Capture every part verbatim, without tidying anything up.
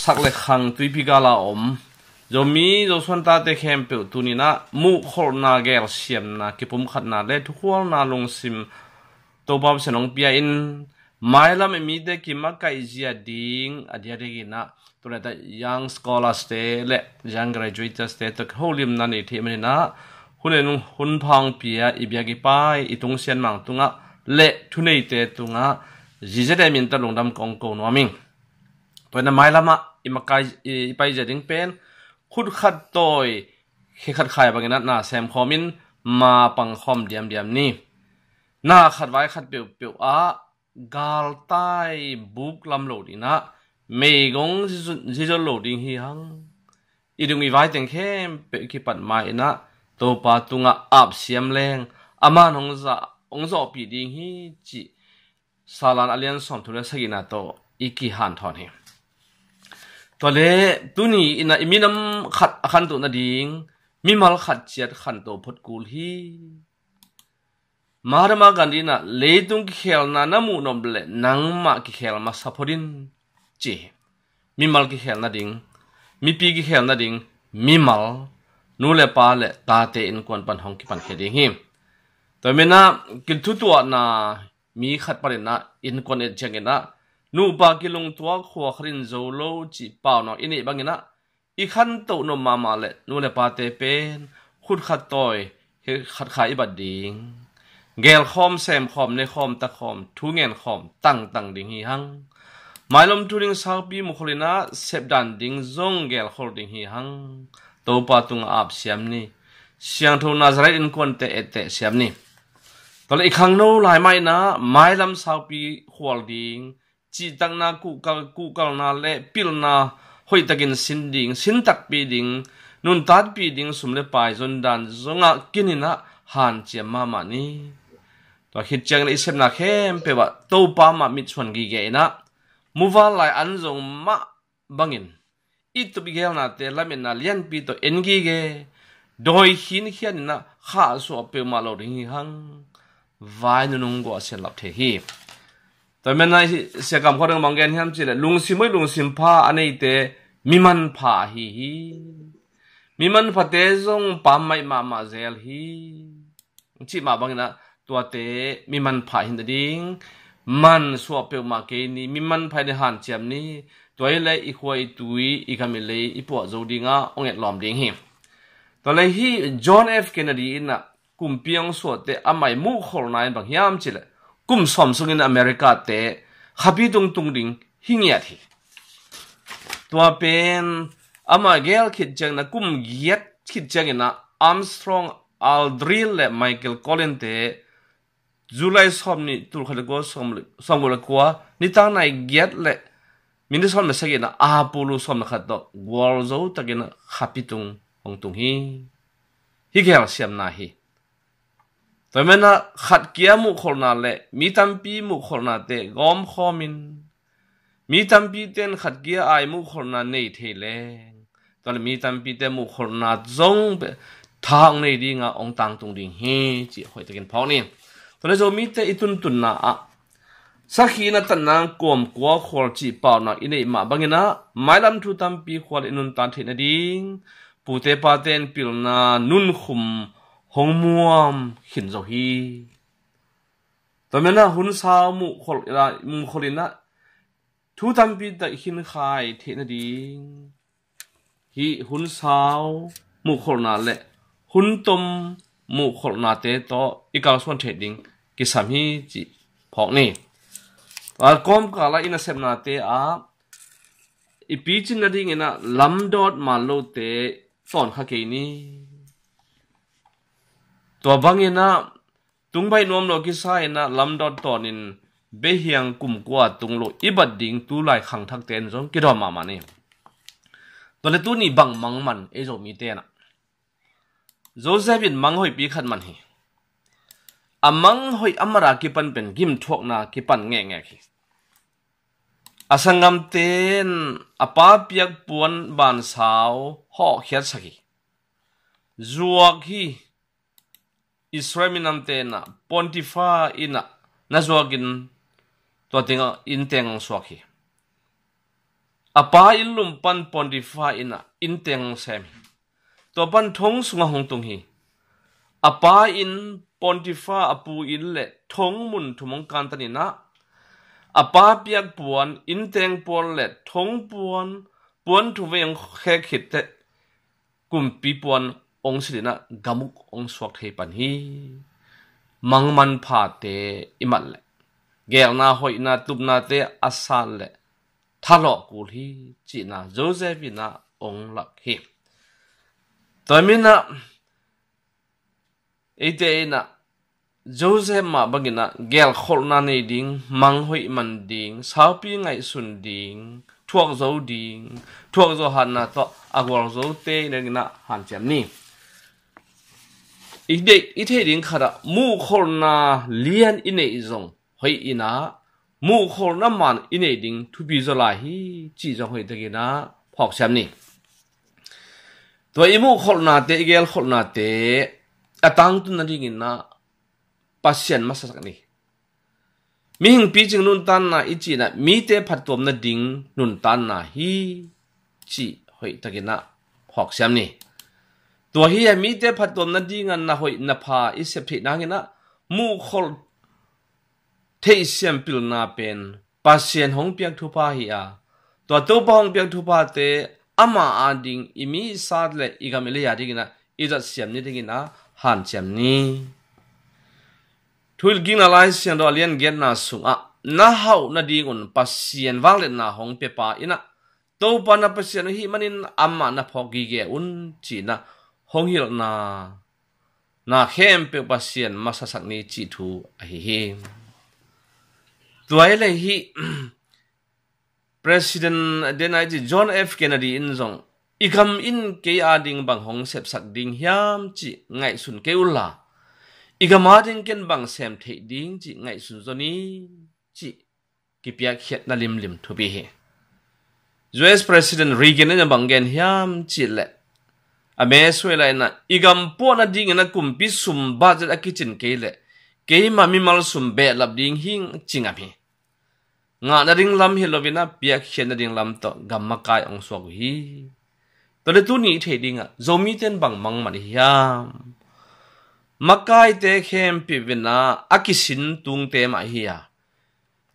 Sak le khang tuipi gala om Zomi Zosuan tate khempeuh tuninah muhkholhna, gelsiamna, kipumkhatna le thukhualna lungsim Topa Pasian hong pia in, mailam i mite kimakaihzia ding a diakdiakinah tuleta young scholars te le young graduates te tawh holimna nei theih maninah hun en hun phang pia i biak i pai i tungsian mang tungah le thuneite tungah zizede minta lungdam kong ko nuam ing. Tua ina mailamah i makai i paizia ding pen khut khat tawi khe khat khai banginah na semkhawm in ma pangkhawm diamdiam ni. Na khat vai khat peuhpeuh ah galtai buk lam lo dinah meigong zizot lo ding hi hang. I dung i vai teng khempeuh i kipat ma inah Topa tungah apsiam leng aman hong zawhpih ding hi cih Salan a lian sawmthum le sagihna tawh i kihanthawn hi. Tuale tuni inah i minam khat a khantoh nading mimal khat ciat khantoh phot kul hi. Mahatma Gandhi inah leitung kikhelna na muhnop le nangmah kikhel masa phot in ci hi. Mimal kikhel nading, mipi kikhel nading mimal nu le pa le tate innkuan pan hong kipankhia ding hi. Tua menah kithutuahna mi khat paninah innkuan et cianginah nupa kilungtuak khua khatin zo lo cih paunak i neih banginah i khantoh nop mahmah le nu le pate pen khut khat tawi khat khai i bat ding, gelkhawm, semkhawm, nekhawm, takhawm, thu ngenkhawm tangtang ding hi hang. Mailam thu ding saupi mukhol inah sepdan ding zong gelkhol ding hi hang. Topa tungah apsiam ni. Siangtho Nazareth innkuante etteh siam ni. Tuale i khangno lai mah inah mailam saupi khual ding cihtakna, kuhkal, kuhkalna le pilna hoihtakin sin ding, sin takpi ding, nuntakpi ding sum le pai zondan zongah kininah hanciam mahmah ni. Tua khit ciangin i sepna khempeuh ah Topa mah mitsuan gige inah muval lai an zong mah bangin i tup i gelnate lametna lianpi tawh en gige, dawi khinkhian inah khahsuah peuhmah lo ding hi hang. Vai nunung guah sian lap thei hi. Tua menah Sia Kam Khua dang bang gen hiam cihleh lungsim hoih lungsim pha a neite mi manpha ahi hi. Mi manphate zong pammaih mahmah zel hi. Cih mah banginah tuate mi manpha hi nading mansuah peuhmah kei ni, mi manpha hi nading hanciam ni. Tua hileh i khua i tui i gam i lei i puah zo dingah hong etlawm ding hi. Tuale hih John F Kennedy inah kumpi hong suahte amah i muhkholhna in bang hiam cihleh kum sawm sungin America-te khapi tungtung ding hi ngiat hi. Tua pen amah gel khit ciangin a kum giat khit ciangin a Armstrong, Aldrin le Michael Collins te July sawmnih tulkhat le kua sawmguk le kua nitak nai giat le minit sawm le sagihna Apollo sawm le khat tawh gualzo takin khapi tung hong tung hi. Hih gelsiamna hi. Tua menah khat kia muhkholhna le mi tampi muhkholhnate gawmkhawmin mi tampite in khat kia ai muhkholhna nei thei leng tuale mi tampite muhkholhna zong tha hong nei dinga hong tangtung ding hi cih hoihtakin phawk ni. Tuale Zomite i tuntunna ah sakhi in a tatna kuamkua khual cih paunak i neih mah bangin a mailam thu tampi khual i nuntak theih nading pute pate in pilna nunkhum hong muam khin zo hi. Tua menah hun sau muhkholh in a thu tampi tak khinkhai theih nading hih hun sau muhkholhna le hun tom muhkholhnate tawh i kalsuan theih ding kisam hi cih phawk ni. A kawmkal ah i nasepnate ah i picin nadingin a lamdawt man lote tawn kha kei ni. Tua bangin a tungbaih nuam lo kisa in a lamdawt tawnin behiang kumkua tung lo i bat ding tulai khangthakte in zong kidawm mahmah ni. Tuale tuni bang mang man ei Zomite in a Joseph in mang hoihpi khat man hi. A mang hoih a mara kipan pen gimthuakna kipan ngekngek hi. A sanggamte in a pa piak puan bansau hawhkhiatsak hi. Zuak hi. Israel minamte in a Potiphar in a na zuakin tua tengah inn teng hong suak hi. a pa inn lum pan Potifa inn ah innteng hong sem hi. Tua pan thong sungah hong tung hi. A pa inn, Potifa a pu inn le thong mun thum hong kantan in ah, a pa piak puan, innteng puan le thong puan, puan thum vei hong khek khit teh kumpi puan hong silh in ah gam uk hong suak thei pan hi. Mang manphate i mat leh geelna hoihna tupnate a san leh thalawh kul hi cihna Joseph in ah hong lak hi. Tua manin ah eite in ah Joseph mah bangin ah geelkholhna nei ding, mang hoih man ding, saupi ngaihsun ding, thuak zo ding, thuak zo hatna tawh a gualzote i dingin ah hanciam ni. I deih, i theih ding khat ah muhkholhna lian i neih zong hoih in ah, muhkholhna man i neih ding thupi zaw lai hi cih zong hoihtakin ah phawksiam ni. Tua i muhkholhnate, i geelkholhnate a tangtun nadingin ah Pasian masasak ni. Mihing picing nuntanna i cih in ah mite phattuam nading nuntanna hi cih hoihtakin ah phawksiam ni. Tua hi a, mite phattuam nading a na hoih na pha i sep theih nangin ah muhkholh theihsiam pilna pen Pasian hong piak thupha hi a, tua Topa hong piak thuphate ama ading, i mi i sat le i gam i lei adingin ah i zatsiam ni dingin ah hanciam ni. Thuhilhkikna Lai Siangtho a lian giatna sungah na hauh nadingun Pasian vangliatna hong piapa in ah Topa na Pasian uh hih manin amah na phawk gige un cih in ah hong hilhna na khempeuh Pasian masasak ni cih thu ahi hi. Tua hi leh hih President a dena i ci John F Kennedy in zong i gam in kei ading bang hong sepsak ding hiam cih ngaihsun kei unla, i gam ading ken bang sem theih ding cih ngaihsun zaw ni cih kipiakkhiatna limlim thupi hi. U S President Reagan in a bang gen hiam cih leh, a me suai lai in ah i gam puah nadingin a kumpi sum budget a kicin kei leh keima mimal sum behlap ding hing ci ngam hi. Ngah nading lam hi loin ah piakkhiat nading lam tawh gam makai hong suak uh hi. Tua leh tuni i theih dingah Zomite in bang mang man i hiam? Makaite khempeuh in ah a kisin tungte mah hi a,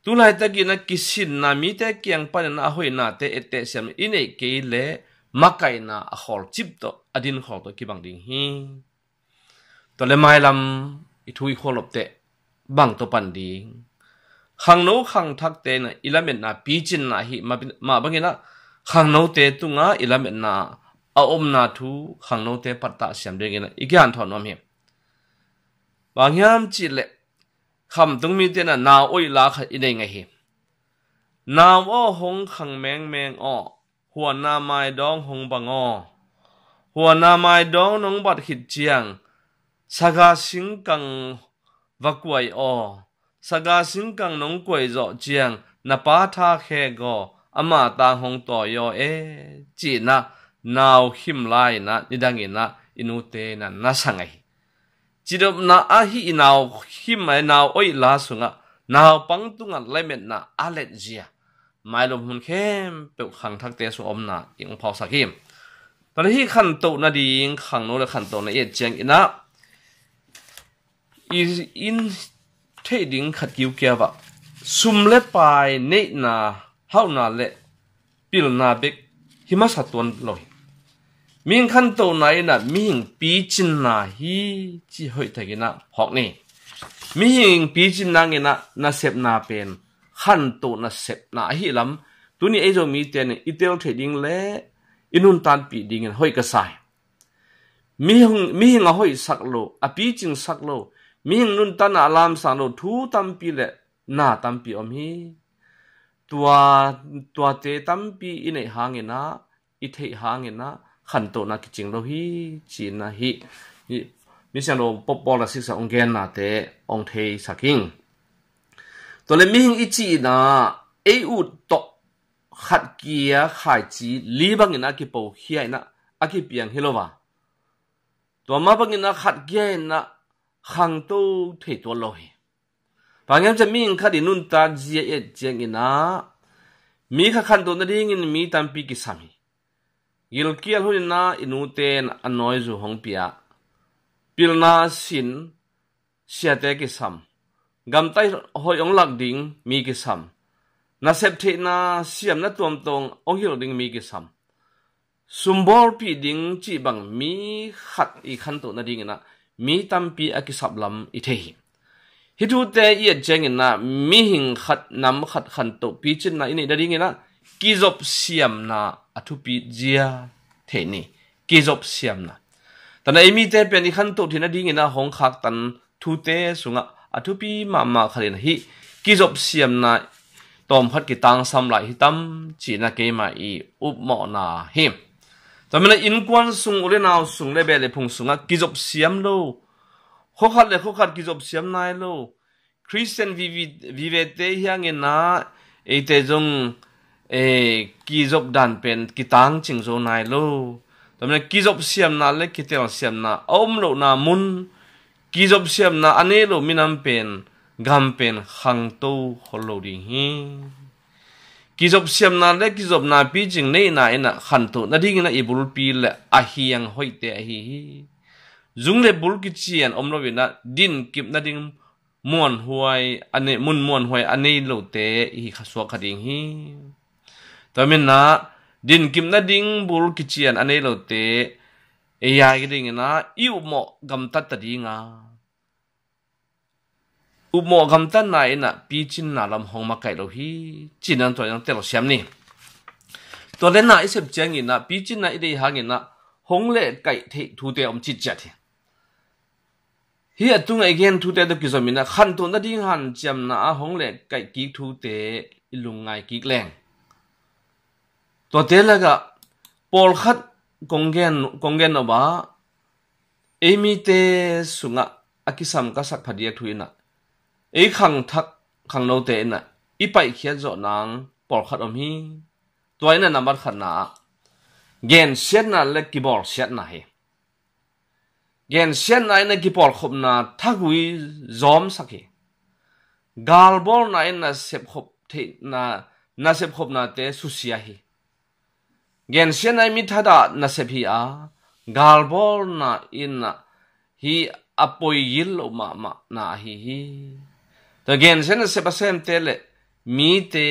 tu laitakin a kisinna mite kiang panin a hoihnate etteh siam i neih kei leh makaihna a khawlcip tawh, a dinkhawl tawh kibang ding hi. Tua leh mailam i thu i khualopteh bang tawh pan ding? Khangno khangthakte in ah i lametna picinna hi mah bangin ah khangnote tungah i lametna a omna thu khangnote pattah siam dingin ah i kihanthawn nuam hi. Bang hiam cih leh khamtung mite in ah nau oih la khat i nei ngei hi. Nau aw hong khang mengmeng aw, huanna maidawng hong bang aw. Huanna maidawng nong bat khit ciang saga singkang va kuai aw. Saga singkang nong kuai zawh ciang na pa tha khek aw, ama tang hong tawi aw e, ci in ah nau khim la in ah nidangin ah i nute in ah na sa ngei hi. Cidopna ahi i nau khim a i nau oih la sungah naupang tungah lametna a letzia mailam hun khempeuh khangthakte sung omna i hong phawksak hi. Tua leh hih khantoh nading khangno le khantohna i et ciangin ah i in theih ding khat kiukiau ah sum le pai neihna hauhna le pilna bek hi masa tuan lo hi. Mihing khantohna in ah mihing picinna hi ci hoihtakin ah phawk ni. Mihing picin nangin ah nasepna pen khantoh nasepna ahi lam tuni ei Zomite in i tel theih ding le i nuntanpih dingin hoih ka sa hi. Mihing, mihing a hoihsak lo, a picingsak lo, mihing nuntanna a lamsang lo thu tampi le na tampi om hi. Tua, tuate tampi i neih hangin ah, i theih hangin ah khantohna kicing lo hi, ci in ah hih, hih misiangtho Pope Paul a siksa hong gennate hong theisak ing. Tua leh mihing i cih in ah ei ut tawh khat kia khaici li bangin a kipokhia in ah a kipiang hi lo a, tua mah bangin ah khat kia in ah khangto thei tuan lo hi. Bang hiam cih leh mihing khat i nuntan zia et ciangin ah Mi khat khantoh nadingin mi tampi kisam hi. Gilkial huninah i nute in a nawizu hong pia. Pilna sin siate kisam. Gamta hoih hong lak ding mi kisam. Nasep theihna siamna tuamtuam hong hilh ding mi kisam. Sumbawlpih ding cih bang mi khat i khantoh nadinginah mi tampi a kisap lam i thei hi. Hih thute i et cianginah mihing khat nam khat khantoh picinna i neih nadinginah kizop siamna a thupi zia thei ni. Kizop siamna. Tana ei mite pen i khantoh theih nadinginah hong khaktan thute sungah a thupi mahmah khatin ahi. Kizop siamna tawmkhat kitangsam lai hi tam cihna keimah i upmawhna hi. Tua manin innkuan sung, u le nau sung le beh le phung sungah kizop siam lo, khokhat le khokhat kizop siam nai lo, Khristian vivi- vivete hianginah eite zong eh, kizop dan pen kitangcing zo nai lo. Tua manin kizop siamna le kitel siamna a om lohna mun, kizop siamna a nei lo minam pen gam pen khangto khol lo ding hi. Kizop siamna le kizopna picing neihna inah khantoh nadinginah i bulpi le a hiang hoihte ahi hi. Zung le bul kician om loinah dinkip nading muanhuai a nei, mun muanhuai a nei lote i hi kha suak kha ding hi. Tua manin ah dinkip nading bul kician a nei lote ei a hi dinginah i upmawh gamtat ta dinga, upmawh gamtatna inah picinna lam hong makaih lo hi. Cinah tua inah tel siam ni. Tua le na i sep cianginah picinna i deih hanginah hong lehkaih theih thute om citciat hi. Hih a tungah i gen thute tawh kizominah khantoh nading hanciamna ah hong lehkaih kik thute i lungngai kik leng. Tuate lakah pawlkhat kong gen, kong gen nop ah ei mite sungah a kisam ka sak phadiak thu inah ei khangthak khangnote inah i paihkhiat zawh nang pawlkhat om hi. Tua inah nambat khatna ah gensiatna le kibawlsiatna hi. Gensiatna inah kipawlkhopna thagui zawmsak hi. Galbawlna inah sepkhop theihna, na sepkhopnate susia hi. Gensiatna in mi thadah nasep hi a, galbawlna inah hi a poigil loh mahmahna ahi hi. Tua gensiatna sep a semte le mite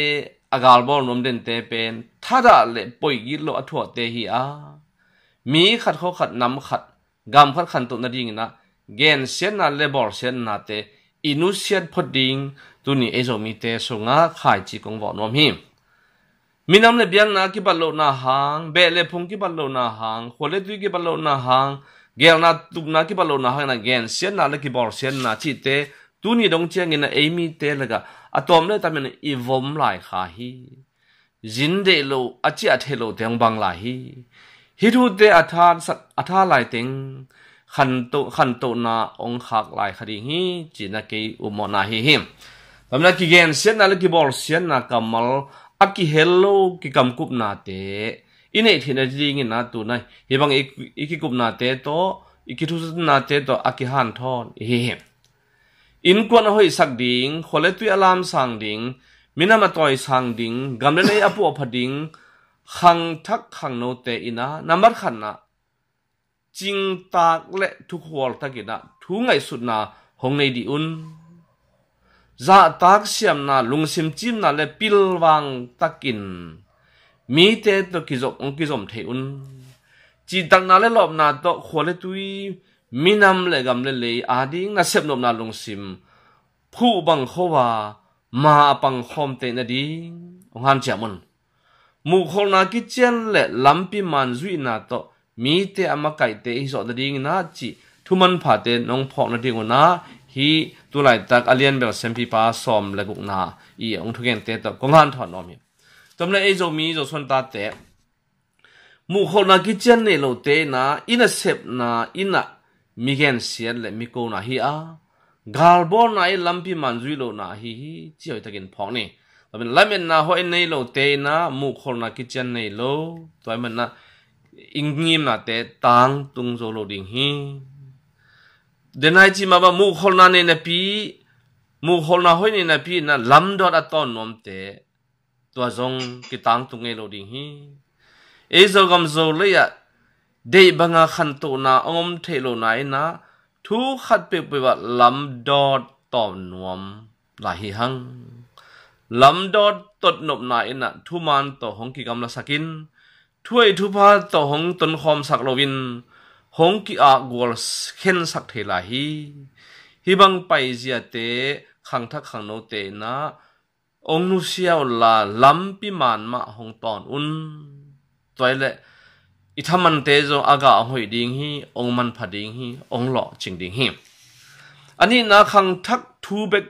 a galbawl nuam dente pen thadah le poigil loh a thuahte hi a, mi khat khua khat nam khat gam khat khantoh nadinginah gensiatna le bawlsiatnate i nusiat phot ding tuni ei Zomite sungah khaici kong vawh nuam hi. Minam le biakna kibat lohna hang, beh le phung kibat lohna hang, khua le tui kibat lohna hang, gelna tupna kibat lohna hang inah gensiatna le kibawlsiatna cihte tuni dong cianginah ei mite lakah a tawm le tamin i vom lai kha hi. Zin deih lo, a ciah theih loh teng bang lai hi. Hih thute a thasak, a tha lai teng khantoh, khantohna hong khak lai kha ding hi, cihna kei upmawhna hi hi. Tua manin kigensiatna le kibawlsiatna kammal a kihel lo kikamkupnate i neih theih nadinginah tunah hih bang i, i kikupnate tawh, i kithusaknate tawh a kihanthawn i hi hi. Innkuan a hoihsak ding, khua le tui a lamsang ding, minam a tawisang ding, gam le lei a puahpha ding khangthak khangnote inah nambat khatna cingtak le thukhual takinah thu ngaihsutna hong nei dih un. Zahtak siamna, lungsim cimna le pilvang takin mite tawh kizom, hong kizom thei un. Cihtakna le lawpna tawh khua le tui, minam le gam le lei ading nasep nopna lungsim phuh bang kho a, ma a pangkhawmte nading hong hanciam un. Muhkholhna kician le lampi manzuihna tawh mite a makaihte i zawh nadinginah cih thumanphate nong phawk nadingunah hih tulaitak a lianbel siampipa sawm le gukna i hong thugente tawh kong hanthawn nuam hi. Tua manin ei Zomi Zosuan tate muhkholhna kician nei lote inah i nasepna inah mi gensiat le mi kona hi a, galbawlna i lampi manzui lohna ahi hi, ci hoihtakin phawk ni. Tua manin lametna hoih nei lote inah muhkholhna kician nei lo, tua ahih maninah i ngimnate tangtung zo lo ding hi. Denai ci mah bang muhkholhna nei napi, muhkholhna hoih nei napi inah lamdawt a tawn nuamte tua zong kitangtung ngei lo ding hi. Ei Zogam Zolei ah deih banga khantohna hong om theih lohna in ah thu khat peuhpeuh ah lamdawt tawm nuam lai hi hang. Lamdawt totnopna in ah thuman tawh hong kigamlasak in, thuhoih thupha tawh hong tonkhawmsak loin hong ki-akgual khensak thei lai hi. Hih bang paiziate khangthak khangnote in ah hong nusia unla lampi man mah hong tawn un. Tua hi leh i thamante zong a gah hong hoih ding hi, hong manpha ding hi, hong lawhcing ding hi. A nihna khangthak thu bek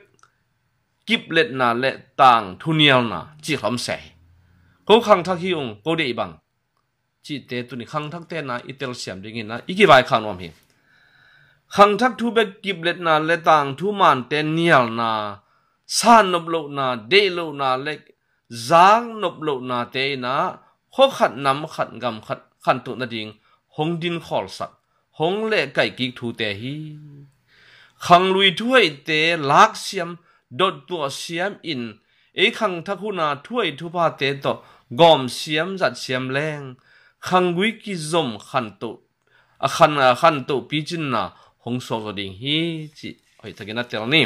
kipletna le tangthu nialna cih khat om se hi. Ko khangthak hi ung, ko deih bang cihte tuni khangthakte na i telsiam dingin ah i kivaikhak nuam hi. Khangthak thu bek kipletna le tangthu mante nialna, sannop lohna, deih lohna le zaknop lohnate in ah khua khat nam khat gam khat khantoh nading hong dinkhawlsak, hong lehkaih kik thute hi. Khanglui thuhoihte laksiam, dottuah siam in ei khangthak huna thuhoih thuphate tawh gawmsiam zatsiam leng khanggui kizom khantoh, a khan, a khantoh picinna hong suak zaw ding hi, cih hoihtakin a tel ni.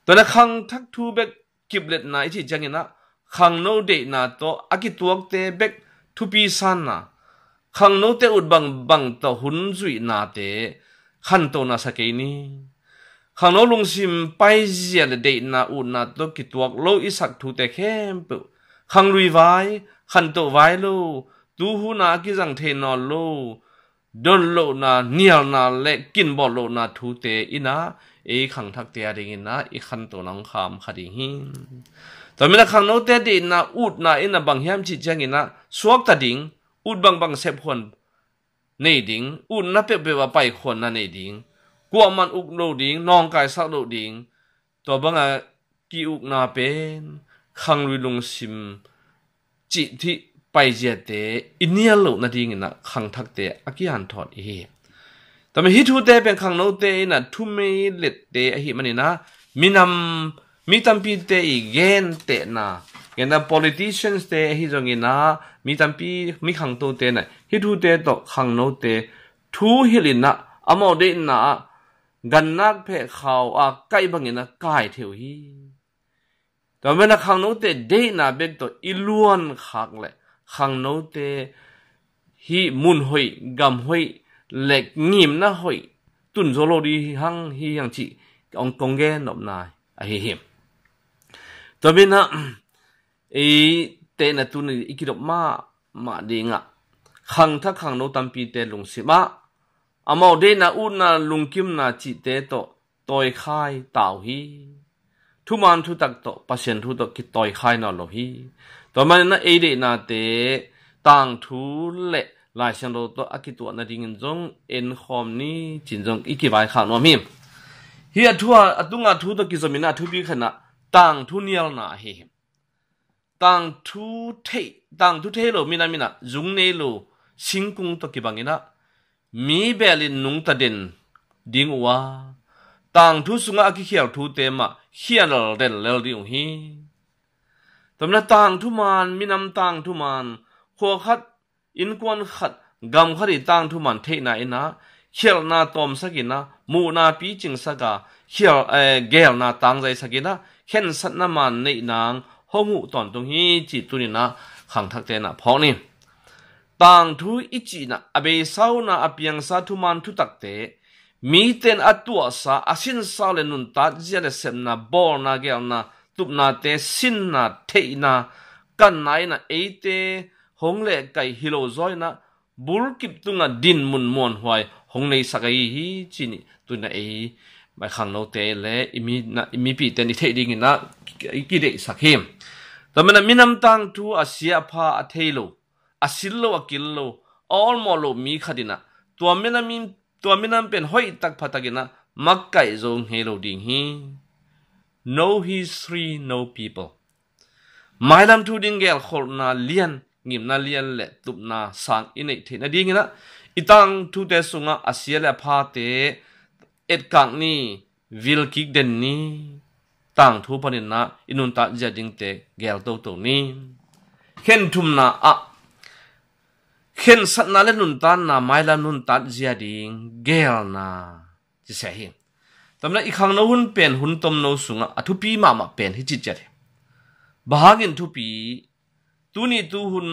Tua na khangthak thu bek kipletna i cih ciangin ah khangno deihna tawh a kituakte bek thupi sanna, khangnote ut bangbang tawh hun zuihnate khantohna sa kei ni. Khangno lungsim paizia le deihna utna tawh kituak lo i sak thute khempeuh, khanglui vai, khantoh vai lo, tuhuna a kizang thei nawn lo, don lohna, nialna le kinbawl lohna thute in ah ei khangthakte a dingin ah i khantohna hong kham kha ding hi. Tua manin ah khangnote deihna utna in ah bang hiam cih ciangin ah suakta ding, ut bangbang sepkhuan nei ding, utna peuhpeuh ah paikhuanna nei ding, kuamah in uk lo ding, nawngkaisak lo ding, tua banga ki-ukna pen khanglui lungsim cih thih paiziate i nial loh nadingin ah khangthakte a kihanthawt i hi. Tua manin hih thute pen khangnote in ah thumei lette ahih manin ah minam, mi tampite i gentehna, gentehna politicianste ahi zongin ah mi tampi, mi khangtote in ah hih thute tawh khangnote thu hilh in ah amau deihna ah gannak pheh khau a kaih bangin ah kai thei uh hi. Tua manin ah khangnote deihna bek tawh i luankhak le khangnote hih mun hoih, gam hoih le ngimna hoih tun zo lo ding hi hang, hi hang cih hong kong gen nopna ahi hi. Tua manin ah ei teina tuni i kidop mahmah ding ah khangthak khangno tampite lungsim ah amau deihna utna lungkimna cihte tawh tawikhai ta uh hi. Thuman thutak tawh, Pasian thu tawh kitawikhai nawn lo hi. Tua manin ah ei deihnate tangthu le Lai Siangtho tawh a kituah nadingin zong enkhawm ni cin zong i kivaikhak nuam hi. Hih a thu a, a tunga thu tawh kizom in ah a thupi khat in ah tangthu nialna ahi hi. Tangthu thei, tangthu thei lo minam in ah zung nei lo singkung tawh kibangin ah mi belin nungta den ding uh a, tangthu sungah a kikhial thute mah khial lellel ding uh hi. Tua manin ah tangthu man, minam tangthu man, khua khat, innkuan khat, gam khat i tangthu man theihna in ah khialhna tawmsak in ah, muhna picingsak a, khial, eh, geelna tangzaisak in ah khensatna man neih nang hong huh tawntung hi, cih tuni in ah khangthakte in ah phawk ni. Tangthu i cih in ah a beisa hun a a piangsa thuman thutakte, mite in a tuahsa, a sinsa le nuntak zia le sepna, bawlna, geelna, tupnate, sinna, theihna, kanna in ah eite hong lehkaih hi lo zaw in ah bulkip tungah dinmun muanhuai hong neisak ahi hi, cih tuni in ah ei, mai khangnote le i mi, na, i mipite in i theih dingin ah i kideihsak hi. Tua manin ah minam tangthu a sia a pha a thei lo, a sil lo, a kil lo, a awlmawh lo mi khat in ah tua minam in, tua minam pen hoih tak pha takin ah makaih zo ngei lo ding hi. No history, no people. Mailam thu ding gelkholhna lian, ngimna lian le tupna sang i neih theih nadingin ah i tangthute sungah a sia le a phate etkak ni, vilkik den ni. tangthu panin ah i nuntat zia dingte geel toto ni. Khen thumna ah khensatna le nuntatna, mailam nuntat zia ding geelna ci se hi. Tua manin ah i khangno hun pen hun tomno sungah a thupi mahmah pen hi ci ciat hi. Bang hangin thupi? Tuni tuhun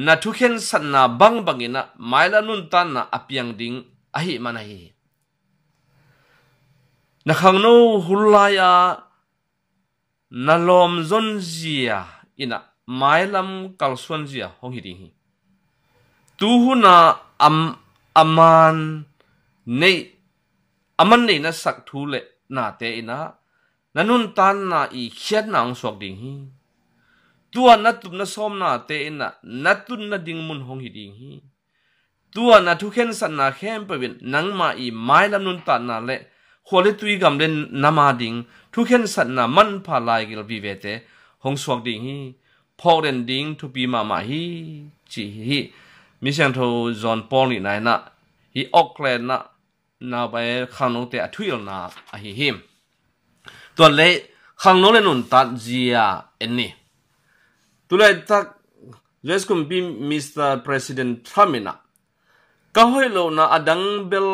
na thukhensatna bangbangin ah mailam nuntatna a piang ding ahih man ahi hi. Na khangno hun lai-ah na lawm zonzia in ah mailam kalsuanzia hong hi ding hi. Tuhun ah am-, a man neih, a man neih na sak thu le nate in ah na nuntatna i khiatna hong suak ding hi. Tua na tup na sawmnate in ah na tunna ding mun hong hi ding hi. Tua na thukhensatna khempeuh in nangmah i mailam nuntatna le khual le tui gam le nam a ding thukhensatna manpha laigil vivete hong suak ding hi. Phawk den ding thupi mahmah hi, ci hi. Misiangtho John Paul nihna in ah hih Auckland ah nau bai khangnote a thuhilhna ahi hi. Tua leh khangno le nuntat zia en ni. Tulaitak U S kumpi Mister President Trump in ah ka hoih lohna a dang bel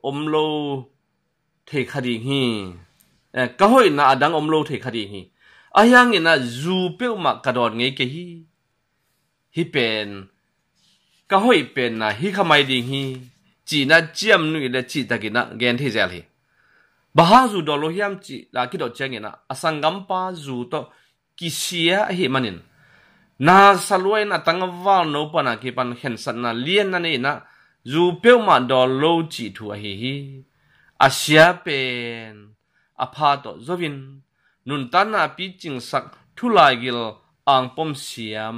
om lo thei kha ding hi. Eh, ka hoihna a dang om lo thei kha ding hi. Ahi hangin ah zu peuhmah ka dawn ngei kei hi. Hih pen ka hoih penna hi kha mai ding hi, ci-in ah ciamnuih le cihtakin ah gen thei zel hi. Bang hang zu dawn lo hiam cih la kidot ciangin ah a sanggampa zu tawh kisia ahih manin nasa lua in a tangval no pan a kipan khensatna lian na nei in ah zu peuhmah dawn lo cih thu ahi hi. A sia pen a pha tawh zo-in nuntatna a picingsak thu laigil angpom siam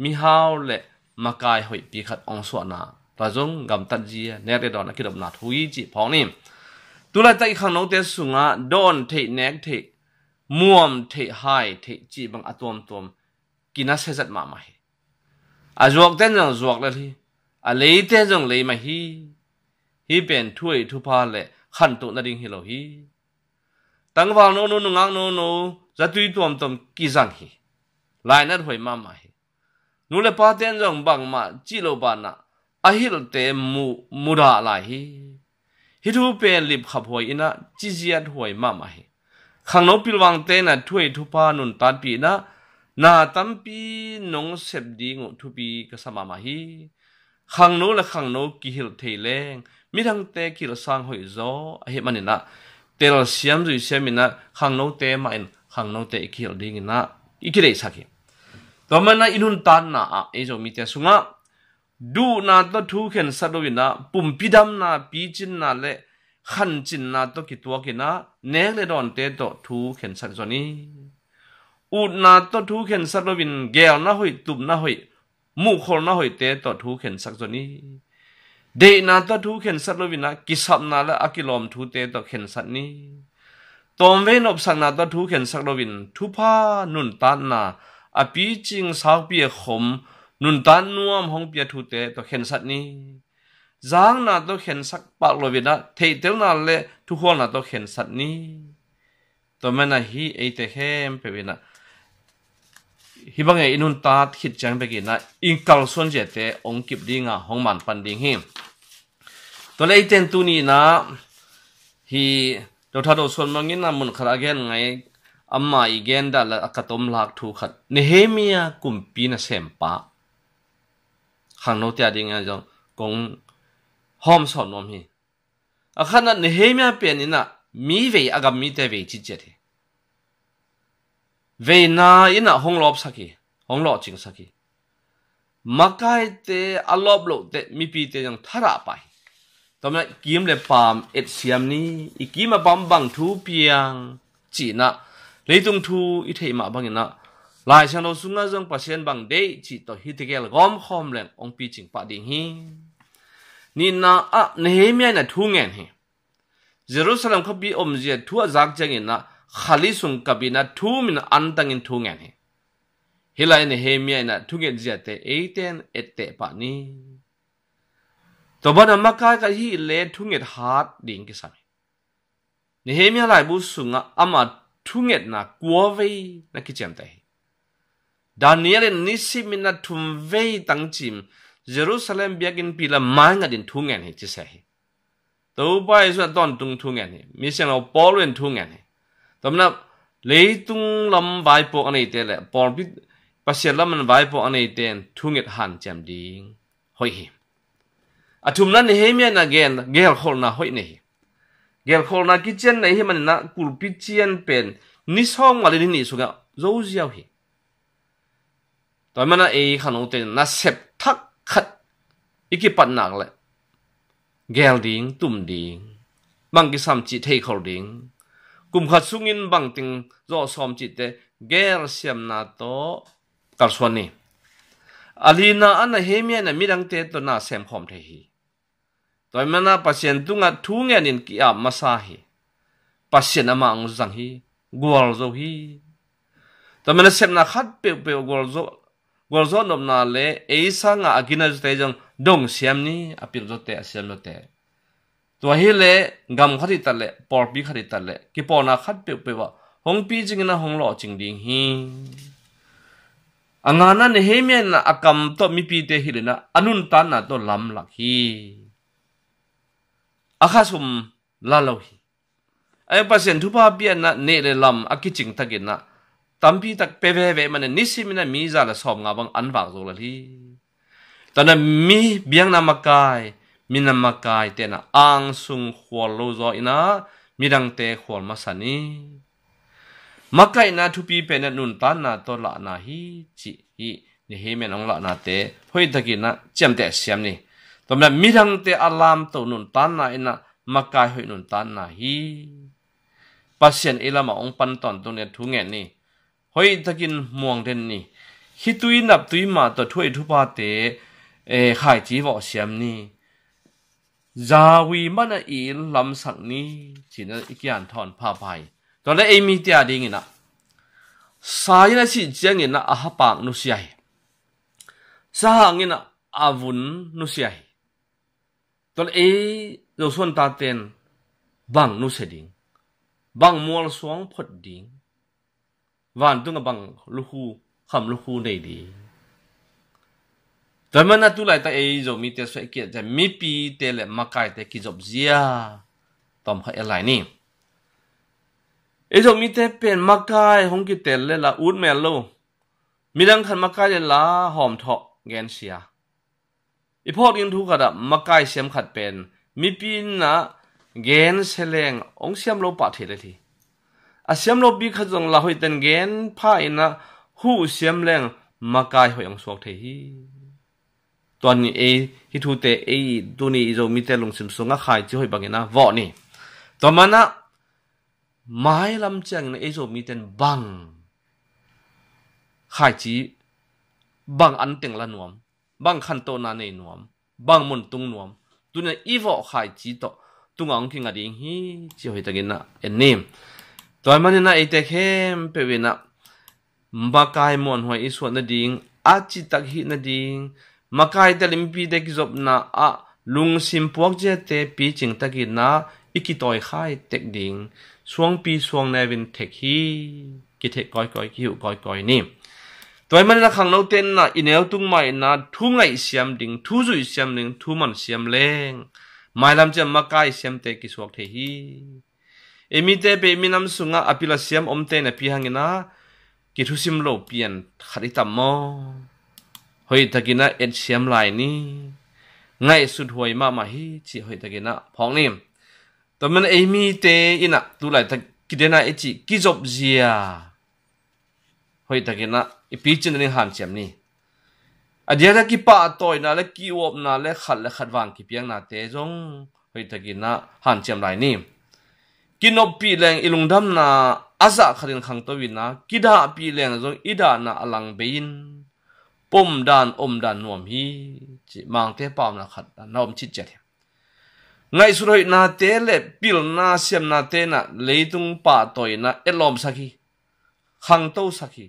mihau le makai hoihpi khat hong suahna, tua zong gamtat zia nek le dawn a kidopna thu hi cih phawk ni. Tulaitak i khangnote sungah dawn theih, nek theih, muam theih, hai theih cih bang a tuamtuam kinasiazat mahmah hi. A zuakte in zong zuak lel hi. A leite in zong lei mah hi. Hih pen thuhoih thupha le khantoh nading hi lo hi. Tangval nono, nungak nono, zatui tuamtuam kizang hi. Lainat huai mahmah hi. Nu le pate in zong bangmah cih loh banah a hilhte mu, mudah lai hi. Hih thu pen lipkhap huai in ah ciziat huai mahmah hi. Khangno pilvangte in ah thuhoih thupha nuntatpih in ah na tampi nong sep ding uh thupi ka sa mahmah hi. Khangno le khangno kihilh thei leng midangte kihilh sang hoih zaw ahih manin ah telsiam zuisiam in ah khangnote mah in khangnote i kihilh dingin ah i kideihsak hi. Tua manin ah i nuntatna ah ei Zomite sungah duhna tawh thu khensat lo in ah pumpi damna, picinna le khancinna tawh kituak in ah nek le dawnte tawh thu khensat zaw ni. Utna tawh thu khensat lo in geelna hoih, tupna hoih, muhkholhna hoihte tawh thu khensat zaw ni. Deihna tawh thu khensat lo in ah kisapna le a kilawm thute tawh khensat ni. Tawmvei nopsakna tawh thu khensat lo in thupha nuntatna a picing saupi a khom nuntat nuam hong pia thute tawh khensat ni. Zakna tawh khensat pak lo in ah theihtelna le thukhualna tawh khensat ni. Tua manin ah hih eite khempeuh in ah hih bangin i nuntat khit ciang bek in ah i kalsuan ziate hong kip ding a hong manpan ding hi. Tua leh eite in tuni in ah hih Dr. Do Suan Mang in ah mun khat a gen ngai, ama i gen dan le a ka tomlak thu khat, Nehemia kumpi nasempa khangnote a dingin zong kong hawm sawm nuam hi. A khatna, Nehemia pen in ah mi vei, a gam mite vei ciciat hi. Veina in ah hong lawpsak hi, hong lawhcingsak hi. Makaite, a lawp lohte, mipite zong thadah pah hi. Tua manin ah kim le paam etsiam ni, i kim a paam bang thu piang cih in ah leitung thu i theih mah bangin ah Lai Siangtho sungah zong Pasian bang deih cih tawh hih tegel gawmkhawm leng hong picing pah ding hi. Nihna ah Nehemia in ah thu ngen hi. Jerusalem khuapi omzia thu a zak ciangin ah khali sung kap in ah thu min antangin thu ngen hi. Hih lai Nehemia in ah thunget ziate eite in etteh pah ni. Tua banah makai khat hih leh thunget hat ding kisam hi. Nehemia laibu sungah ama thungetna kua vei na kiciamteh hi. Daniel in nisimin a thum vei tangcim Jerusalem biakinnpi lam maingatin thungen hi, ci se hi. Topa Jesu in a tawntung thungen hi. Misiangtho Paul in thungen hi. Tua manin leitung lam vaipuak a neite le pawlpi Pasian lam vaipuak a neite in thunget hanciam ding hoih hi. A thumna, Nehemiah in a gen, gelkholhna hoih nei hi. Gelkholhna kician nei hi manin a kulpi cian pen ni sawm ngal le ni nih sungah zo ziau hi. Tua manin a ei khangnote in nasep thak khat i kipat nak le gel ding, tum ding, bang kisam cih theikhol ding, kum khat sungin bangteng zawh sawm cihte gelsiamna tawh kalsuan ni. A lina ah Nehemiah in a midangte tawh na semkhawm thei hi. Tua manin a Pasian tungah thungenin ki-ap masa hi. Pasian amah hong zang hi, gualzo hi. Tua manin a sepna khat peuhpeuh gualzo, gualzo nopna le ei sangah a ginate zong dong siam ni, a pilzawte, a siamzawte. Tua hi le gam khat hi ta le, pawlpi khat hi ta le, kipawlna khat peuhpeuh ah hong picingin a hong lawhcing ding hi. A ngana, Nehemiah in a kam tawh mipite hilhin a nuntakna tawh lamlak hi. A khasum la lo hi. A Pasian thupha piakna neh le lam a kicing takin a tampi tak pia veve manin nisimin a mi za le sawmnga bang an vak zo lel hi. Tua manin a mi biakna makai, minam makaite in a angsung khual lo zaw in a midangte khual masa ni. Makaihna thupi pen a nuntakna tawh lahna hi, cih hi Nehemiah in hong lahnate hoihtakin a ciamteh siam ni. Tua manin a midangte a lamto nuntakna in a makai hoih nuntakna hi. Pasian ei lamah hong pan tawntung ni, thungen ni. Hoihtakin muang den ni. Khitui naptui mah tawh thuhoih thuphate, eh, khaici vawh siam ni. Zawi man a i lamsak ni, ci-in a i kian thawn phapha hi. Tua le ei mite a dingin a, sa in a sih ciangin a, a hapak nusia hi. Sa hangin a, a vun nusia hi. Tua le ei Zosuan taten bang nusia ding, bang mualsuang phot ding, vantung a bang lukhu, kham lukhu nei ding. Tua manin a tu laitak ei Zomite suah i kiat ciang mipite le makaite kizop zia tawm kha i lai ni. Ei Zomite pen makai hong kitel le la ut mel lo. Midang khat makai le la hawm thawh gensia. I phawk ding thu khat ah makai siam khat pen mipi in a gensia leng hong siam lo pah thei lel hi. A siam lopi khat zong la hoihten gen pha in a huh siam leng makai hoih hong suak thei hi. Tua ni ei, hih thute ei tuni i Zomite lungsim sungah khaici hoih bangin a vawh ni. Tua manin a mailam ciangin a ei Zomite in bang khaici, bang anteng la nuam, bang khantohna nei nuam, bang mun tung nuam, tuni a i vawh khaici tawh tungah hong kinga ding hi, ci hoihtakin a en ni. Tua manin a eite khempeuh in a makai muanhuai i suah nading, a citak hih nading, makaite le mipite kizopna ah lungsim puakziate picing takin a i kitawi khai tek ding, suangpi suangneu in thek hi, kithek kawikawi, kihuh kawikawi ni. Tua ahih manin a khangnote in a i neu tung mah in a thu ngaihsiam ding, thu zuihsiam ding, thu mansiam leng mailam ciang makai siamte kisuak thei hi. Ei mite pen minam sungah a pil a siam omte napi hangin a kithusim lo pian khat i tam maw? Hoihtakin a etsiam lai ni. Ngaihsut huai mahmah hi, ci hoihtakin a phawk ni. Tua manin ei mite in a tu laitak kidena i cih kizop zia hoihtakin a i picin ding hanciam ni. A diakdiak kipahtawina le ki-uapna le khat le khat vang kipiaknate zong hoihtakin a hanciam lai ni. Kinoppih leng i lungdamna a zah khatin khangto in a, kidahpih leng zong i dahna a lang bei in, pomdan omdan nuam hi, ci Mangte pau na khat na om citciat hi. Ngaihsut hoihnate le pilna siamnate in a leitung pahtawina etlawmsak hi, khangtosak hi.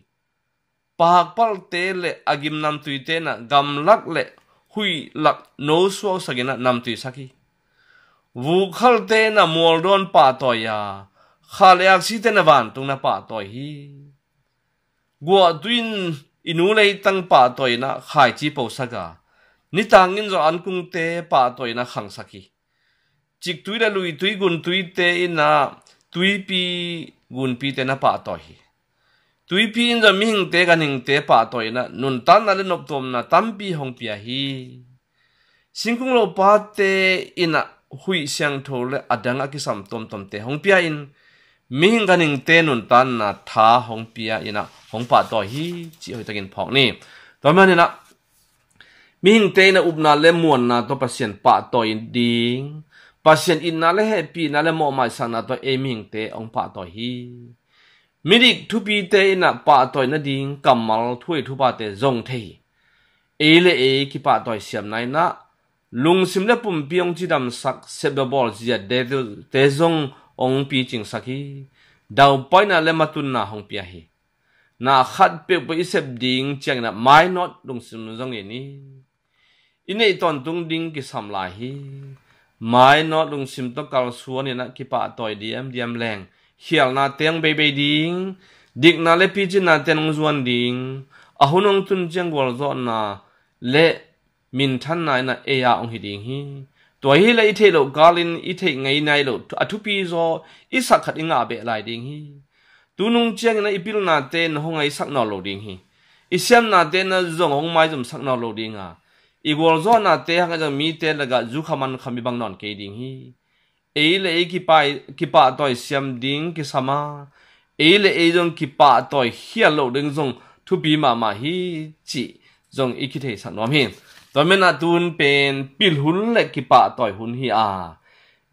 Pakpalte le a gim namtuite in a gamlak le huihlak nosuaksak in a namtuisak hi. Vukhalte in a mualdawn pahtawi a, Kha le aksite na vantung na pahtawi hi. Guahtui in i nu leitang pahtawi in ah khaici posak a, nitang in zong ankungte pahtawi in ah khangsak hi. Ciktui le luitui guntuite in ah tuipi gunpite na pahtawi hi. Tuipi in zong mihingte ganhingte pahtawi in ah nuntanna le noptuamna tampi hong pia hi. Singkung lopate in ah huih siangtho le a dang a kisam tuamtuamte hong pia in, mihing ganhingte nuntanna tha hong pia in ah hong pahtawi hi, cih hoihtakin phawk ni. Tua manin ah mihingte in ah upna le muanna tawh Pasian pahtawi ding, Pasian itna le hehpihna le mawhmaisakna tawh ei mihingte hong pahtawi hi. Midik thupite in ah pahtawi nading kammal thuhei thuphate zong thei hi. Ei le ei kipahtawi siamna in ah lungsim le pumpi hong cidamsak sepdabawl ziate zong hong picingsak hi. Daupaina le matunna hong pia hi. Na khat peuhpeuh i sep ding ciangin ah mainawt lungsim zong en hi. I neih tawntung ding kisam lai hi. Mainawt lungsim tawh kalsuan in ah kipahtawi diamdiam leng khialnate hong beibei ding, dikna le picinnate hong zuan ding, a hun hong tun ciang gualzawhna le minthanna in ah ei a hong hi ding hi. Tua hi le i theih loh kalin i theih ngei nai loh a thupi zaw i sak khat i ngah beh lai ding hi. Tunung ciangin ah i pilnate na hong ngaisak nawn lo ding hi. I siamnate na zong hong maizumsak nawn lo ding a, i gualzawhnate hangah zong mite lakah zukha mankham i bang nawn kei ding hi. Ei le ei kipai, kipahtawi siam ding kisam a, ei le ei zong kipahtawi khial loh ding zong thupi mahmah hi, cih zong i kitheisak nuam hi. Tua manin ah tu hun pen pil hun le kipahtawi hun hi a,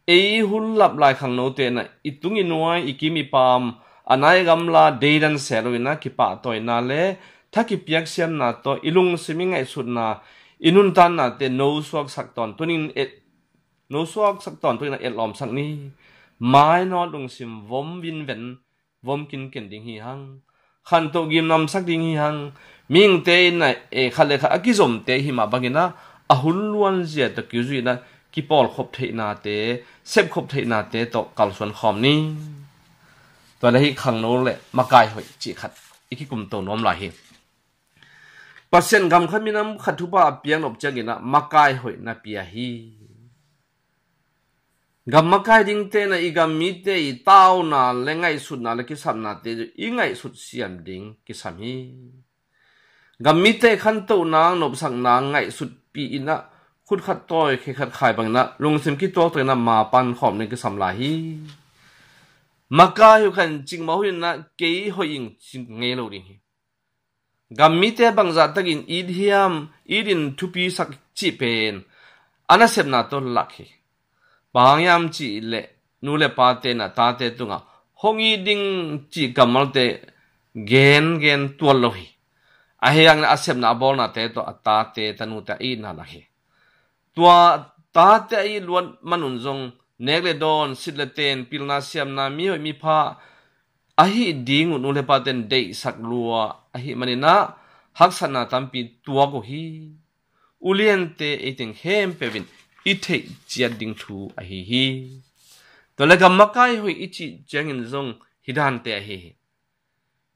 ei hun lap lai khangnote in ah i tung i nuai, i kim i paam, a nai gamla deidan se lo in ah kipahtawina le tha kipiaksiamna tawh i lungsim i ngaihsutna, i nuntannate nosuaksak tawntung in et, nosuaksak tawntung in ah etlawmsak ni. Mainawt lungsim vom vinven, vom kinken ding hi hang. Khantoh gimnamsak ding hi hang. Mihingte in ah, eh, khat le khat a kizomte hi mah bangin ah, a hun luanzia tawh kizuih in ah kipawlkhop theihnate, sepkhop theihnate tawh kalsuan khawm ni. Tua le hi khangno le makai hoih cih khat i kikumto nuam lai hi. Pasian gam khat minam khat thupha a piak nop ciangin ah makai hoih na pia hi. Gam makai dingte in ah i gam mite i tauna le ngaihsutna le kisapnate i ngaihsut siam ding kisam hi. Gam mite khantohna, nopsakna ngaihsutpih in ah khut khat tawi khe khat khai bangin ah lungsim kituaktuak in ah mapan khawm ding kisam lai hi. Makai hoih khan cikmah hoih in ah kei hoih ing ci ngei lo ding hi. Gam mite bangzah takin it hiam, it in thupisak cih pen a nasepna tawh lak hi. Bang hang hiam cih leh nu le pate in ah tate tungah hong it ding cih kammalte gengen tuat lo hi. Ahih hangin a sepna a bawlnate tawh a tate tanute a itna lak hi. Tua tate a it luat manun zong nek le dawn, sit le ten, pilna siamna, mihoih mipha ahih ding uh nu le paten deihsak lua ahih manin ah haksatna tampi tuak uh hi. Uliante ei teng khempeuh in i theih ciat ding thu ahi hi. Tua le gam makai hoih i cih ciangin zong hi dante ahi hi.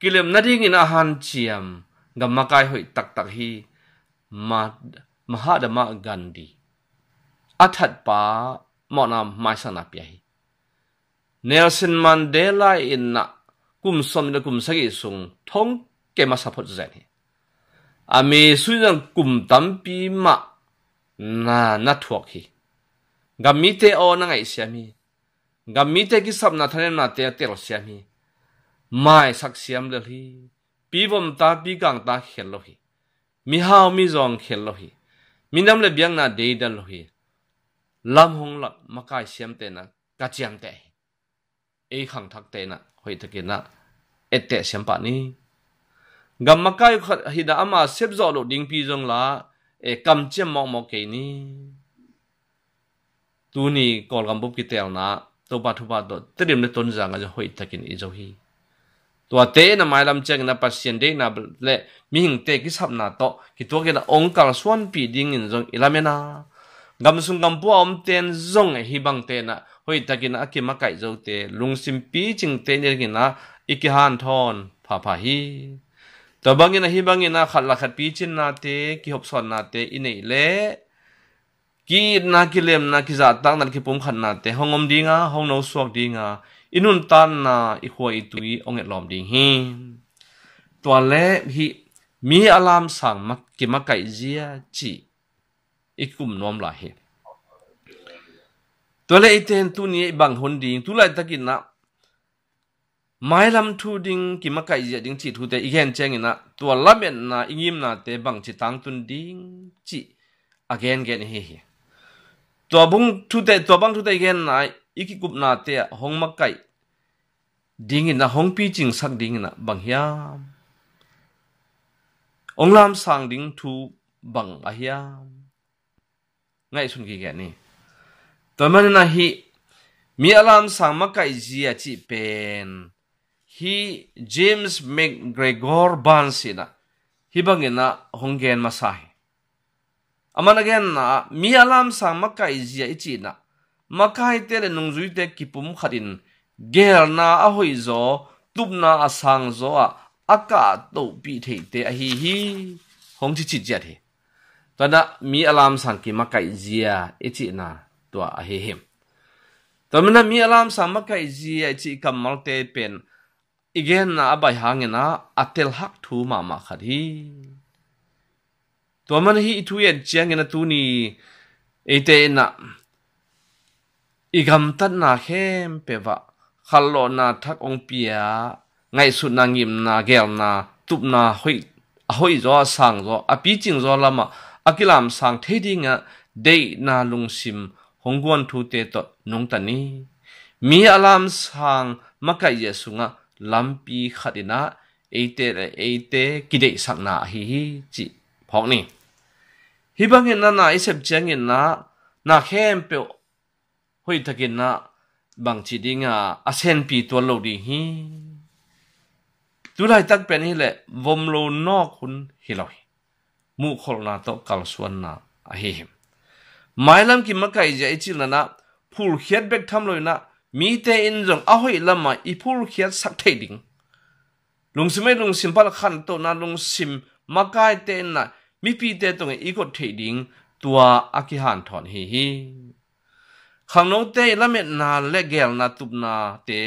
Kilem nadingin a hanciam gam makai hoih taktak hi. Ma-, Mahatma Gandhi, a thatpa mawhna maisakna pia hi. Nelson Mandela in ah kum sawm le kum sagih sung thongkia masa phot zen hi. A mi sui zong kum tampi mah na, na thuak hi. Gam mite aw na ngaihsiam hi. Gam mite kisapna thanemnate a telsiam hi. Maisak siam lel hi. Pi vom ta, pi kang ta khel lo hi. Mihau mizawng khel lo hi. Minam le biakna deidan lo hi. Lam hong lak makai siamte in ah ka ciamteh hi. Ei khangthakte in ah hoihtakin ah etteh siam pah ni. Gam makai khat hi in ah ama sepzawh loh dingpi zong la, e, kamciam mawkmawk kei ni. Tuni Kawlgam bup kitelna Topa thupha tawh Tedim le Tonzang ah zong hoihtakin i zo hi. Tuate na mailam ciangin a Pasian deihna le mihingte kisapna tawh kituakin a ong kalsuanpih dingin zong i lamen a, Gamsung gampua a omten zong hih bangte in ah hoihtakin ah a kimakaih zote, lungsim picingte in ah i kihanthawn phapha hi. Tua bangin ah hih bangin ah khat le khat picinnate, kihopsawnnate i neih leh ki-itna, kilemna, kizahtakna, kipumkhatnate hong om dinga, hong nosuak dinga, i nuntakna, i khua i tui hong etlawm ding hi. Tua le hih mi a lamsang mak-, kimakaih zia cih i kum nuam lai hi. Tua le eite in tuni i bang hun ding, tu laitakin ah mailam thu ding, kimakaih zia ding cih thute i gen ciangin ah tua lametna, i ngimnate bangci tangtun ding cih a gengen i hi hi. Tua bang thute, tua bang thute i genna i kikupnate ah hong makaih dingin ah, hong picingsak dingin ah bang hiam? Hong lamsang ding thu bang a hiam? Ngaihsun kigen ni. Tua manin ah hih mi a lamsang makaih zia cih pen hih James McGregor Barnes in ah hih bangin ah hong gen masa hi. Aman a genna ah mi a lamsang makaih zia i cihna, makaite le nungzuite kipumkhatin geelna a hoihzaw, tupna a sangzaw ah a kahtohpih theite ahi hi, hong ci citciat hi. Tua in ah mi a lamsang kimakaih zia i cihna tua ahi hi. Tua manin ah mi a lamsang makaih zia i cih kammalte pen i genna a baih hangin ah a telhak thu mahmah khat hi. Tua manin hih i thu i et ciangin ah tuni eite in ah i gamtatna khempeuh ah khanlawhna thak hong pia, ngaihsutna, ngimna, geelna, tupna hoih, a hoihzaw, a sangzaw, a picingzaw lamah a kilamsang thei dingah deihna lungsim hong guan thute tawh nungta ni. Mi a lamsang makaih zia sungah lampi khat in ah eite le eite kideihsakna ahi hi cih phawk ni. Hih bangin ah na i sep ciangin ah na khempeuh hoihtakin ah bangci dingah a senpi tuan lo ding hi. Tu laitak pen hi leh vom lo nawk hun hi lo hi. Muhkholhna tawh kalsuanna ahi hi. Mailam kimakaih zia i cih na ah phulkhiat bek tham lo in ah mite in zong a hoih lamah i phulkhiatsak theih ding, lungsim ei lungsim pan khantohna lungsim makaite in ah mipite tungah i koih theih ding tua a kihanthawn hi hi. Khangnote i lametna le geelna tupnate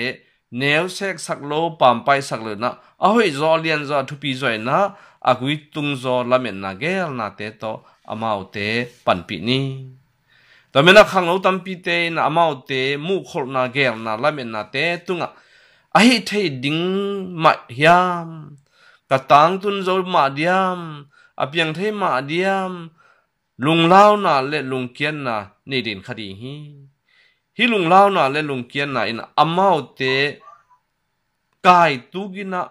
neuseksak lo, pampaisak lo in ah a hoihzaw, a lianzaw, a thupizaw in ah a guitungzaw lametna geelnate tawh amaute panpih ni. Tua manin ah khangno tampite in ah amaute muhkholhna, geelna, lametnate tungah a hih theih ding mah hiam, ka tangtun zo mah diam, a piang thei mah diam, lunglauna le lungkiatna nei den kha ding hi. Hih lunglauna le lungkiatna in amaute kaituk in ah,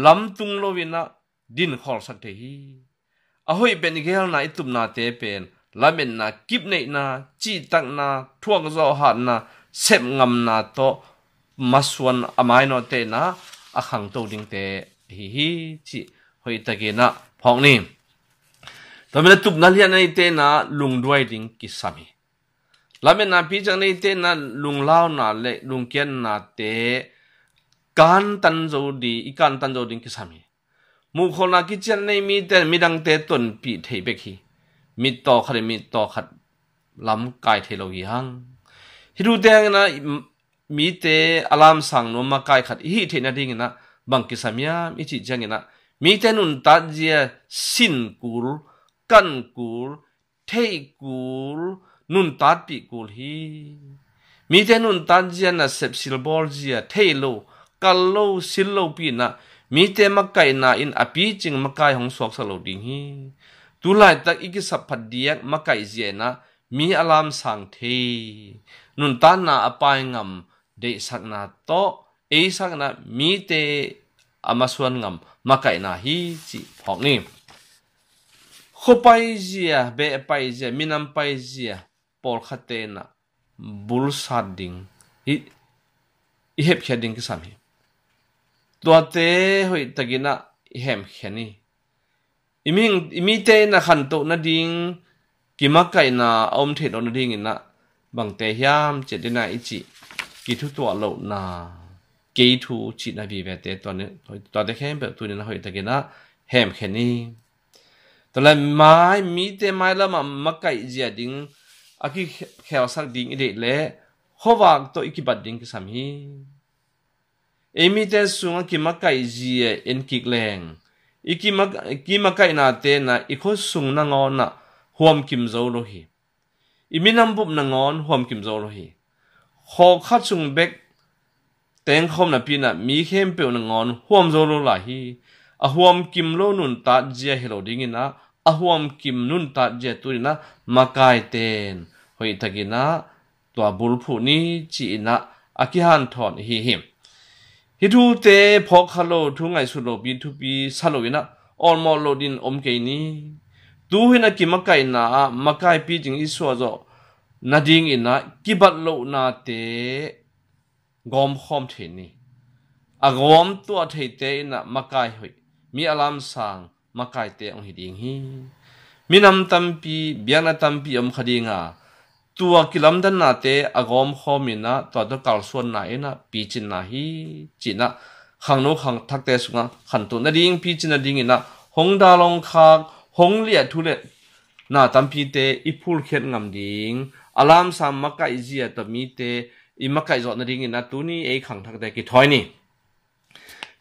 lamtung lo in ah dinkhawlsak thei hi. A hoih pen i geelna, i tupnate pen lametna, kipneihna, cihtakna, thuakzawh hatna, sepngamna tawh masuan a mainawte in ah a khangto dingte ahi hi cih hoihtakin ah phawk ni. Tua manin ah tupna lian neite in ah lungduai ding kisam hi. Lametna picing neite in ah lunglauna le lungkiatnate kantan zo ding, i kantan zo ding kisam hi. Muhkholhna kician nei mite in midangte tonpih thei bek hi. Mittaw khat in mittaw khat lamkai thei lo hi hang. Hih thute hangin ah mite a lamsang nuam makai khat i hih theih nadingin ah bang kisam hiam i cih ciangin ah mite nuntat zia sin kul, kan kul, theih kul, nuntatpih kul hi. Mite nuntat zia, nasep silbawl zia, thei lo, kal lo, sil lopi in ah mite makaihna in a picing makai hong suaksak lo ding hi. Tu laitak i kisap phat diak makaih zia in ah mi a lamsang thei, nuntatna a pai ngam deihsakna tawh, eisakna mite a masuan ngam makaihna hi cih phawk ni. Khuapai zia, behpai zia, minam pai zia pawlkhatte in ah bulsat ding i, i hepkhiat ding kisam hi. Tuate hoihtakin ah i hemkhia ni. I mihing, i mite in ah khantoh nading kimakaihna a om theih loh nadingin ah bangte hiam ciat dena i cih kithutuah lohna, kei thu cihna vivete tuate khempeuh tuninah hoihtakinah hemkhen i. Tuale mai mite mailamah makaih zia ding a kikhelsak ding i deih leh khuavak tawh i kibat ding kisam hi. Ei mite sungah kimakaih zia en kik leng i kimakaihna tenah i khuasung nangawnah huamkim zo lo hi. I minam bup nangawn huamkim zo lo hi. Khawkhat sung bek tengkhawm napinah mi khempeuh nangawn huam zo lo lai hi. A huamkim lo nuntat zia hi lo dinginah a huamkim nuntat zia tuninah makaiten hoihtakinah tua bulphuh ni ci-inah a kihanthawn hi hi. Hih thute phawkkha lo thu ngaihsut lopi thupi sa loinah awlmawh loh din om kei ni. Tuhin a kimakaihna ah makaipi ding i suahzawh nadinginah kibat lohnate gawmkhawm thei ni. A gawm tuah theite inah makai hoih, mi a lamsang makaite hong hi ding hi. Minam tampi, biakna tampi om kha dinga tua kilamdannate a gawmkhawm inah tua tawh kalsuanna inah picinna hi. Cinah khangno khangthakte sungah khantoh nading picin nadinginah hong dalawng khak hong liah thu le na tampite i phulkhiat ngam ding a lamsang makaih zia tawh mite i makaih zawh nadinginah tuni ei khangthakte kithawi ni.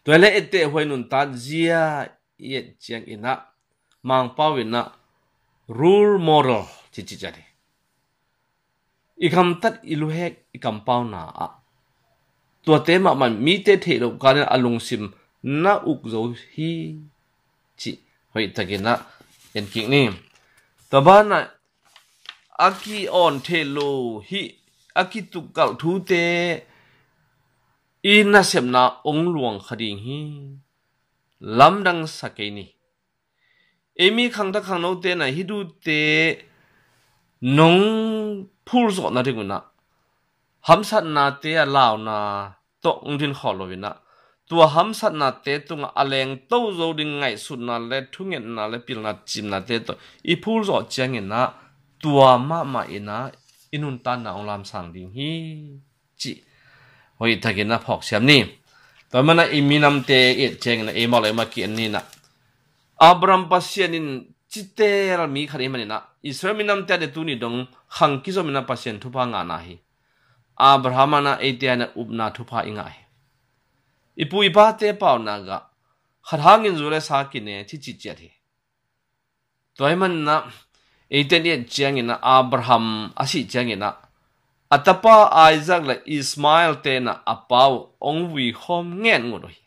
Tuale etteh huai nuntat zia i et cianginah Mangpau inah role model cici ciat hi. I gamtat i luhek i kampauna ah tuate mahmah mite theih loh kanin a lungsim na uk zo hi. Cih hoihtakinah en kik ni. Tua banah a ki-awn theih lo hih a kitukkalh thute i nasepna ong luang kha ding hi. Lamdang sa kei ni. Ei mi khangthak khangnote na hih thute nong phulzawh nadingunah hamsatnate a launa tawh ong din khawl loinah tua hamsatnate tungah a lengto zo ding ngaihsutna le thungetna le pilna cimnate tawh i phulzawh cianginah tua mahmah inah i nuntanna ong lamsang ding hi. Cih hoihtakinah phawksiam ni. Tua manah i minamte i et cianginah ei mawh le ei mawh ki-en ninah Abraham Pasian in citel mi khat i maninah Israel minamte a de tuni dong khang kizominah Pasian thupha ngahna hi. Abraham anah eite anah upna thupha i ngah hi. I pu i pate pauna gah khat hangin zu le sa kine ci cihciat hi. Tua i maninah eite i et cianginah Abraham a sih cianginah a tapa Isaac le Ismael tenah a pau ong vuikhawm ngen ngut uh hi.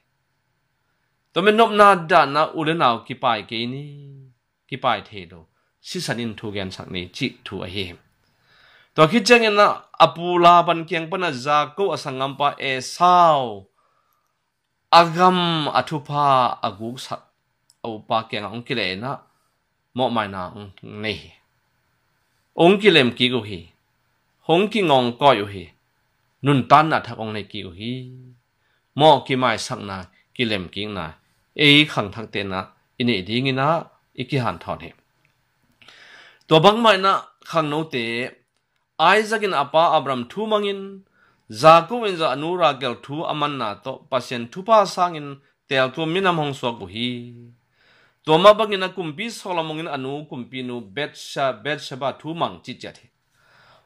Tua min nopna dahna u le nau kipai kei ni. Kipai thei lo sisan in thu gensak ni cih thu ahi hi. Tua khit cianginah a pu Laban kiang panah Jakob a sanggampa Esau a gam a thupha a guksak a upa kiangah hong kileh inah mawhmaina hong nei hi. Hong kilem kik uh hi. Hong kingawngkawi uh hi. Nuntanna thak hong nei kik uh hi. Mawh kimaisakna kilemkikna ei khangthakte inah i neih dinginah i kihanthawn hi. Tua bangmah inah khangnote Isaac in a pa Abraham thu mangin Jakob in zong a nu Rachel thu a manna tawh Pasian thupha sangin teltuam minam hong suak uh hi. Tua mah bangin a kumpi Solomon in a nu kumpinu Bathsheba thu mang cihciat hi.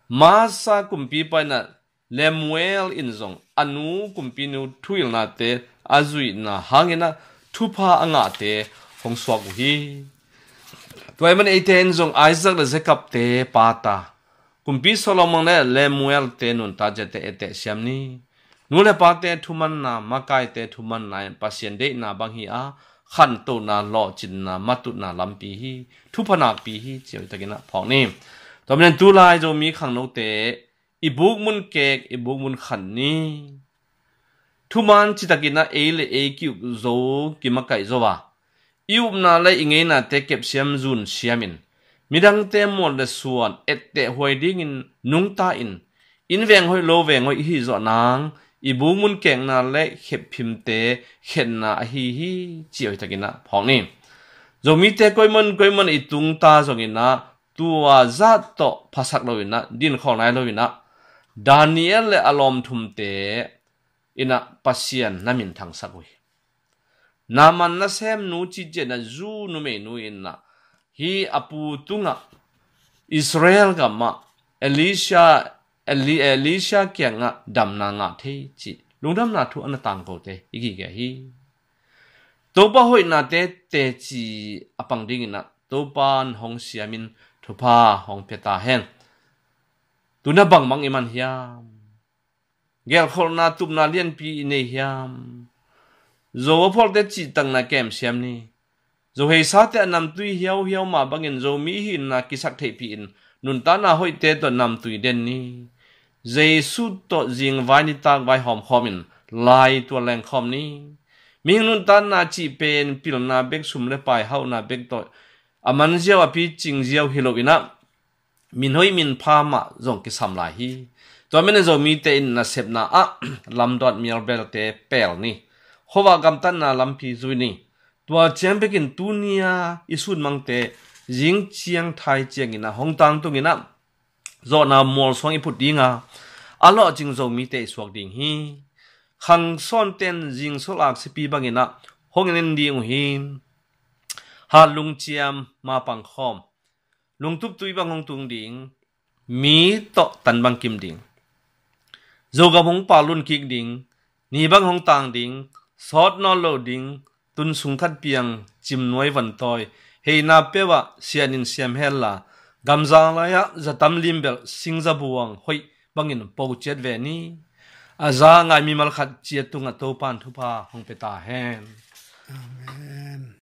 Masa kumpipa inah Lemuel in zong a nu kumpinu thuhilhnate a zuihna hanginah thupha a ngahte hong suak uh hi. Tua i man eite in zong Isaac le Jacob te pata kumpi Solomon le Lemuel te nunta ciate etteh siam ni. Nu le pate thumanna, makaite thumanna in Pasian deihna bang hi a, khantona, lawhcinna, matutna lampi hi, thupha nakpi hi, ci hoihtakinah phawk ni. Tua manin tulai Zomi khangnote i bukmun kek, i bukmun khan ni. Thuman citakinah ei le ei ki-uk zo, kimakaih zo a, i upna le i ngeinate kepsiam zun siamin midangte muan le suan etteh huai dingin nungta in, inn veng hoih lo veng hoih i hih zawh nang i bukmun kekna le khepphimte khenna ahi hi, ci hoihtakinah phawk ni. Zomite koiman koiman i tungta zonginah tua zat tawh phasak lo in ah, dinkhawl nai lo in ah, Daniel le a lawm thumte in ah Pasian na minthangsak uh hi. Naaman nasemnu cih ciangin ah Jew numeinu in ah, hi a pu tungah Israel gamah Elisha, Eli-, Elisha kiangah damna ngah thei cih lungdamna thu a na tangkote i kikia hi. Topa hoihnate teci a pang dingin ah Topa in hong siamin thupha hong pia ta hen. Tu-in ah bangmah i man hiam? Gelkholhna tupna lianpi i nei hiam? Zo a phualte cihtakna kem siam ni. Zo heisate a namtui hiauhiau mah bangin Zomi hihna kisaktheihpih in nuntakna hoihte tawh namtui den ni. Jesu tawh zingvai nitakvai hawmkhawm in lai tual lengkhawm ni. Mihing nuntakna cih pen pilna bek, sum le pai hauhna bek tawh a man ziau, a picing ziau hi lo in ah, min hoih min pha mah zong kisam lai hi. Tua manin Zomite in nasepna ah lamdawt mialbelte pel ni. Khuavak gamtatna lampi zui ni. Tua ciang bekin tuni-a i sunmangte zing ciang thai ciangin ah hong tangtung in ah zawhna mualsuang i phut ding a, a lawhcing Zomite i suak ding hi. Khang sawnten zingsawl aksipi bangin ah hong en ding uh hi. Hat lungciam, ma pangkhawm, lungtup tui bang hong tung ding, mi tawh tan bang kim ding, Zogam hong pal lun kik ding, ni bang hong tang ding, sawt nawn lo ding, tun sung khat piang cim nuai van tawi, heina peuh ah sian in siam hel la, gamzang lai-ah zatam limbelh singzabuang hoih bangin po ciat ve ni. A za ngai mimal khat ciat tungah Topa in thupha hong pia ta hen. Amen.